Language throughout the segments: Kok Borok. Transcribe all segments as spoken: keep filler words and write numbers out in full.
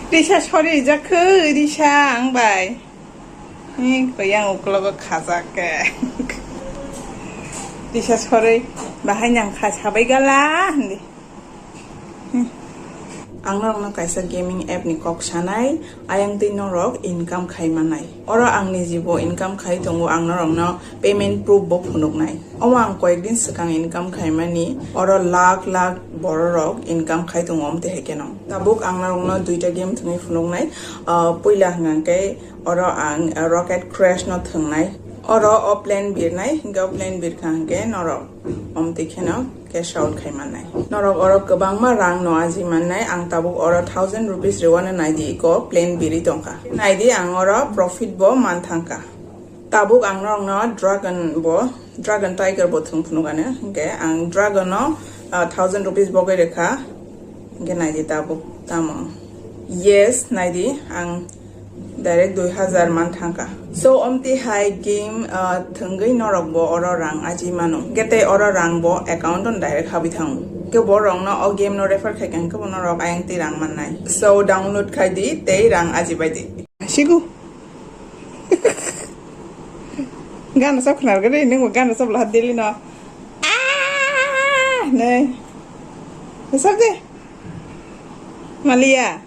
Risa sori jakhu, risa ang bai. Ni koyang uklogo khajak ke. Risa sori bahai nang kha sabai gala, hindi. Hmm. Ang norokno kaisa gaming app ni kok sanai, ayang twi norok income khai manai. Oro ang nijibo income khai tongo, ang norokno payment proof bo phunuknai. Omo ang koyek din swkang income khai mani, oro lakh lakh bororok income khai tongo, omtwi hai kheno. Tabuk ang norokno duita game thwngwi phunuknai. Ah, puila hwnkha khe oro ang, ah, Rocket Crash no thwngnai. Oro o plane birnai, hinkhe o plane birkha hinkhe norok omtwi kheno cash out khai mannai. Norok oro kwbangma rang no aji mannai, ang tabuk oro thousand rupees rwano naidi, iko plane biri tongkha. Naidi ang oro profit bo man thangkha. Tabuk ang norokno dragon bo, dragon tiger bo thwng phunukani, hinkhe ang dragon no, ah, thousand rupees bogwi rwkha, hinkhe naidi tabuk tamo. Yes, naidi ang direct dui hajar man thangkha. So, omtwi hai game, ah, thwngwi norok bo oro rang aji mano. Hinkhe tei oro rang bo account on direct habwi thango. Hinkhe borokno o game no refer khaikha hinkhe bo norok ayang twi rang mannai. So, download khai di tei rang aji bai di. Sigo. Gana sab khnar gari, nung gana sab lahat dili no. Ah, ne. Sab de. Malia.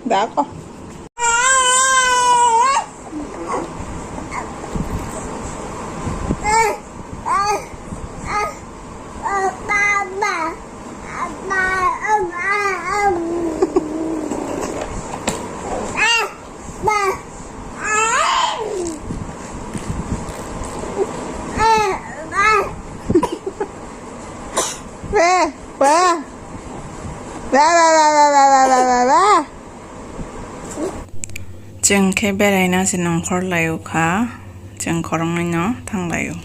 Da ko. Ba, ba. Ba, ba, ba. Chwng khe beraina se nongkhor lai o kha, chwng khoroknwi no thang lai o.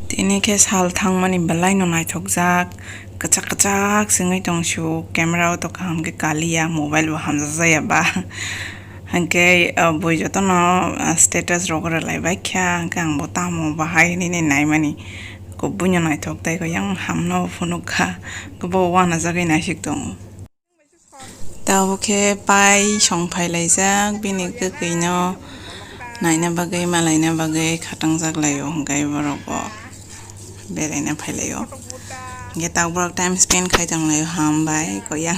Tini khe sal thangmani belai no naithokjak, kwchak kwchak se wngwi tong sio, camera o to kaham khe kaliya, mobile bo hamjak jaya ba. Hinkhe, ah, bui jotono, ah, status rok rwlai bai kha, hinkhe ang bo tamo bahai hinwi naimani, kubui no naithok tei khe yang ham no phunuk kha, bo uanajagwi naisik tongo. Tabuk khe pai song phai laijak, bini kwkwi no naina bagwi, malaina bagwi khatangjak lai o, hinkhe borok bo beraina phai lai o. Hinkhe tabuk borok time spend khai tong lai o, ham bai koyang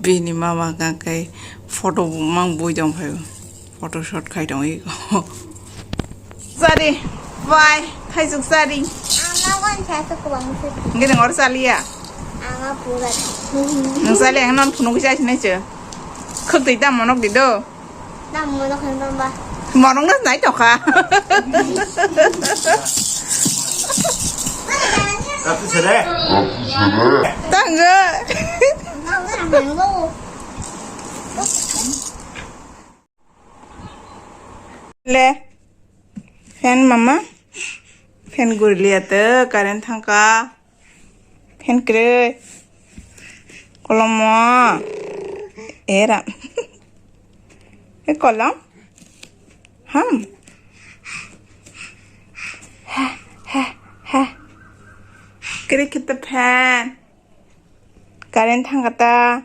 bini mama kha khe photo mang bui tong phai o. Photo shoot khai tong iko. Sari, bai, thaisuk sari. Ang ma wan sa sa kubang sa. Ngi nang or saliya. Ang ma pura. Nang sali ang non phunuk sa sinai che. Khuk tei tam monok di do. Tam monok han tam ba. Monok na nai to kha. Tangga. Le. Fan mama. Fan gurli ate current thangka. Fan kre. Kolomo. Era. E kolom. Ham. Ha ha ha. Kre kita fan. Current thangkata.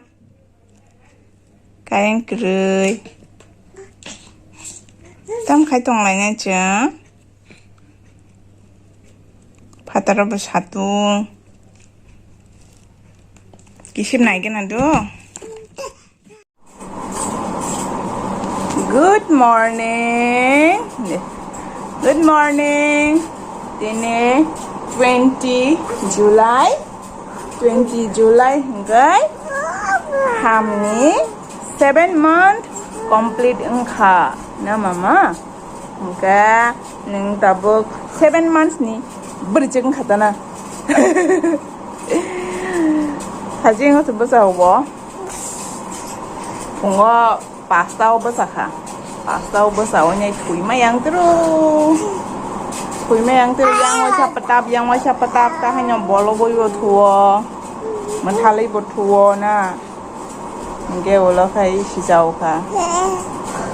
Current kwrwi. Tam khai tonglaina chwng. Phataro bo satung. Kisim nai gana do. Good morning. Good morning. Tini twenty July. Twenty July hingkai hamni seven month complete wngkha na mama. Hingke nwng tabuk seven months ni bwrwi chwk wngkha tana. Hajing o bwsa o bo. Phungo pasta o bwsa kha. Pasta o bwsa o nyai thwi ma yang tru. Thwi ma yang tru, yang waisa patap, yang waisa patap ta haino bolo boi bo thuo. Mwthalwi bo thuo na. Hingke ulo khai sijao kha.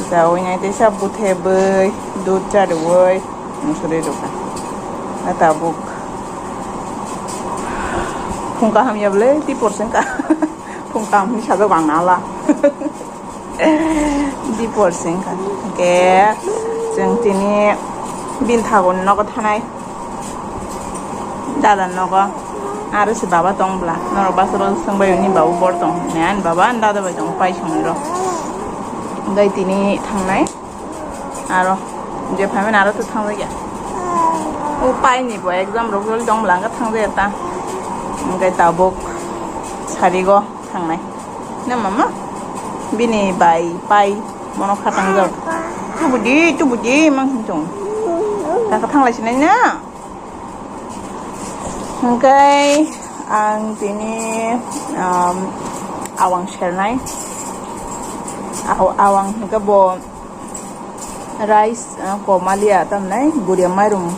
Sijawi nai teisa buthe bwi dud chariwi musurwi rwkha. Na tabuk. Phung kaham ya bwle, tei porseng ka. Tong tam hinwi sajak ang nala. Di por sing kha. Hwnkhe chwng tini bini thago nogo thanai. Dada nogo. Aro se baba tong bla. Norok bwswk rok swngbai ni baba bor tong. Ne ani baba ani dada bai tong pai song ro. Hwnkhe tini thangnai. Aro je phaimani aro to thangjakya. O paini bo exam rok joli tong bwla hwnkhe thangjakya ta. Hwnkhe tabuk sarigo thangnai. Na mama? Bini bai pai bono kha tangjak. Tubudi, tubudi mang sing tong. Ta kha thanglai sinai na? Hwnkhe ang tini, um, awang sernai. Aw-, awang hwnkhe bo rice, uh, komalia tamnai guria mairum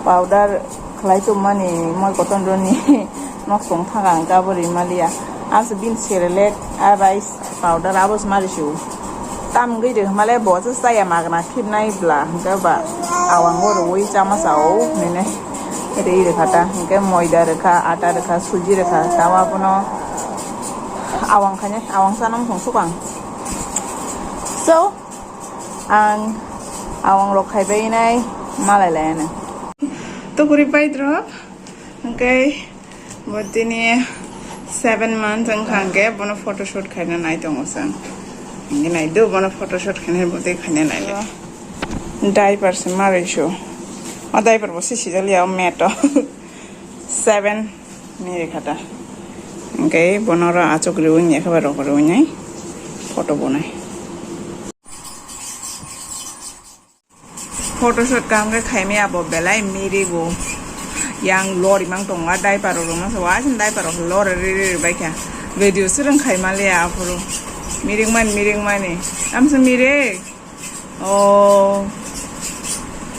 powder khlai tongmani moi koton roni nok song thanga hwnkhe abo rimaliya. Amsa bini serelek a rice powder abo se mari su. Tam wngwi rwkha male bo se chaya magna khibnai bla hwnkhe ba awang o rwui chama chao hinwi ri rwkha ta. Hwnkhe moida rwkha, ata rwkha, suji rwkha, tamo abono awang khainai, awang chana wng tong sukang. So, ang awang rok khaibai nai malai lai ano. Tukuri pai drop, hwnkhe Bo tini seven months wngkha hwnkhe bono photoshoot khaina nai tongo chwng. Hwnkhe nai do bono photoshoot khaina bo tei khaina nai le. Diaper se marwi su. O diaper bo se sijak liya o mat o. Seven ni rekha ta. Hwnkhe bono oro achuk riwi wngya khe ba rok riwi nai photo bo nai. Photoshoot kaham khe khaimaya bo belai mirigo. Yang lori mang tongo, a diaper rok rwma se waising diaper rok lori ri ri ri baikha. Video se rwng khaimaliya aphuru. Mirik mani, mirik mani. Tamsa mirik. O.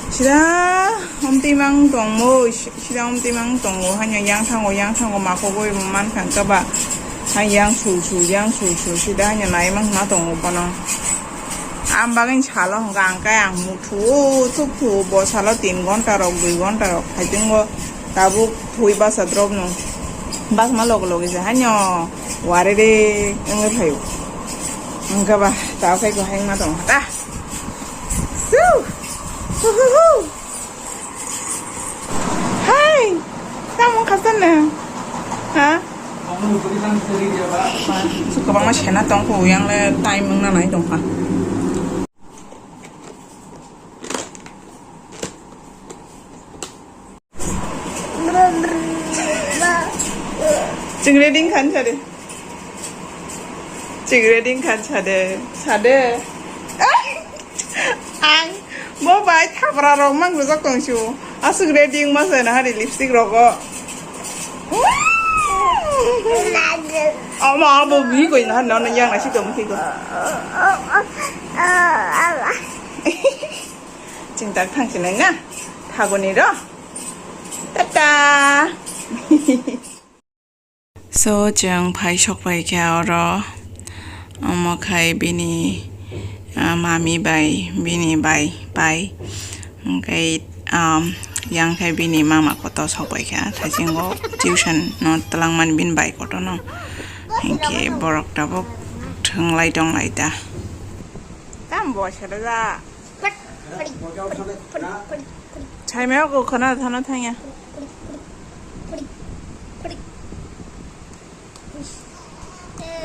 Sida omtwi mang tongmo, sida omtwi mang tongo. Hanya yang thango, yang thango, makogwi mankha kaba. Hai yang sul sul, yang sul sul, sida hanya nai mang ma tongo bono. Ang bagwi salo hwnkha ang khe ang muthu thuk thu bo salo tin ghonta rok dui ghonta rok haitingo tabuk thui basa drop no basma loge loge se haino ware de wngwi phaio hwnkha ba ta khai ko haino tong ta su hu hu hu. Hai, tamo khasana? Ha? Kwbangma sena tong kho, yang le time wngna nai tong kha. Chwng ready khan sade. Chwng ready khan sade. Sade. Ang bo bai thapra rok mang rujak tong su. Aswk ready wngma se na hari lipstick rogo. Ama abo bi koi na no yang na si tong ki ko. Chwng tak thang sinai na. Thagoni ro. Tata. So, chwng phai sok pai kha oro, omo khai bini, ah, mami bai, bini bai, pai, hwnkhe, um, yang khai bini mama kotor sok pai kha, thaisingo tuition no twlangmani bini bai kotor no, hinkhe borok tabuk thwnglai tonglai ta. Tam bo sero da. Saimaya ko khana thana thangya.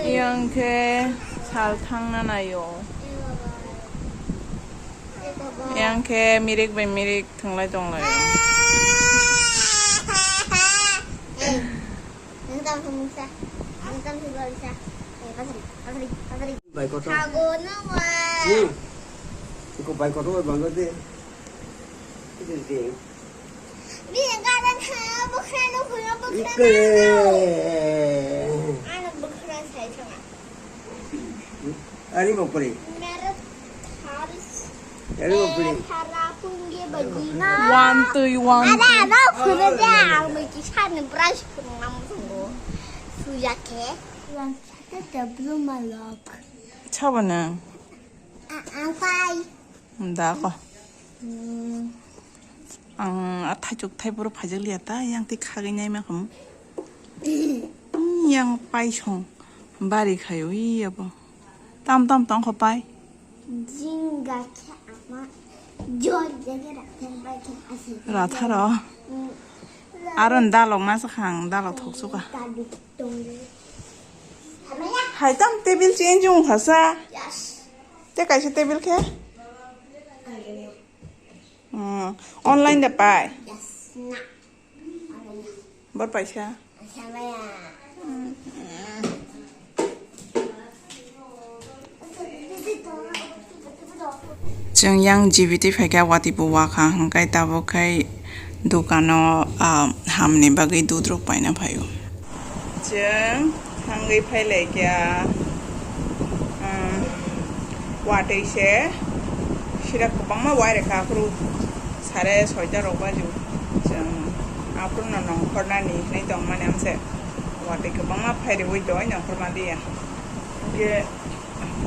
Yang khe sal thangna nayo. Yang khe mirik bai mirik thanglai tonglaio. Bai kotor. Sago no wa. Hmm. Iko bai kotor bai bangla de. Ito de. Bi gadan ha bukra no kuno bukra. Ike. Ano bukra sai thanga. Ari bapre. Mere tharis. Ari bapre. Thara pungi bagina. Wan tui wan. Ada ada kuno de ang bai kisan brush kuno nam sungo. Suyake. Tata blue malok. Chabana. Ang pai. Da ko. Ang a thaichuk thai boro phaijak liya ta yang tei khagwi nai ma khamu. Yang pai song. Bari khayo iyabo. Tam tam tong kho pai. Jinga khe ama jor jage rathar bai khe ase. Ratharo. Mm. Aron dalok ma sakhang dalok thok suka. Tadi tong. Hai tam table change ung khasa. Yes. Te kaisa table khe? Mm, online da pai. Yes, na. Bor paisa. Chwng yang G B twi phaikha, watwi bo wakha, hwnkhe tabuk khai dukano, ah, hamni bagwi dudrok paina phaio. Chwng thangwi phailaikha, um, watwi se sira kwbangma wai rwkha, aphuru sare soita rok baju. Chwng aphuru no nongkhornani hinwi tongmani amse watwi kwbangma phai rwui tongwi nongkhorma liya. Hwnkhe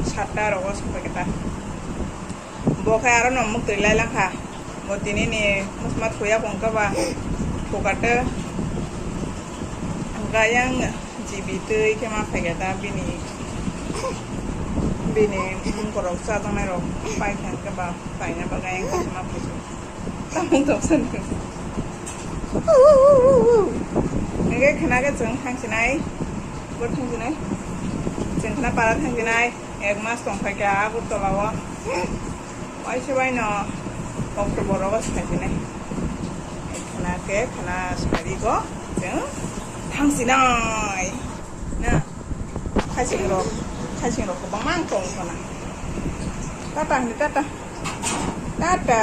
satta rogo sokphaikha ta. Bo khe aro no muktwi lai langkha. Bo tini ni musma thuya kong khe ba thukate. Gayang G B twi khe ma phaikha ta bini, bini mungkorok chajaknai rok pai kha hwnkhe ba paina bagwi ayang khe ma phaikha. Tamung toksa nung. Hwnkhe khna khe chwng thangsinai. Bo thangsinai. Chwng khna para thangsinai. Ek mas tongphaikha Agartala o. Waisa baino October o thangsinai. Khna khe khna sari go chwng thangsinai. Na. Khasing rok, khasing rok kwbangma ang tong khna. Tata hwndi tata. Tata.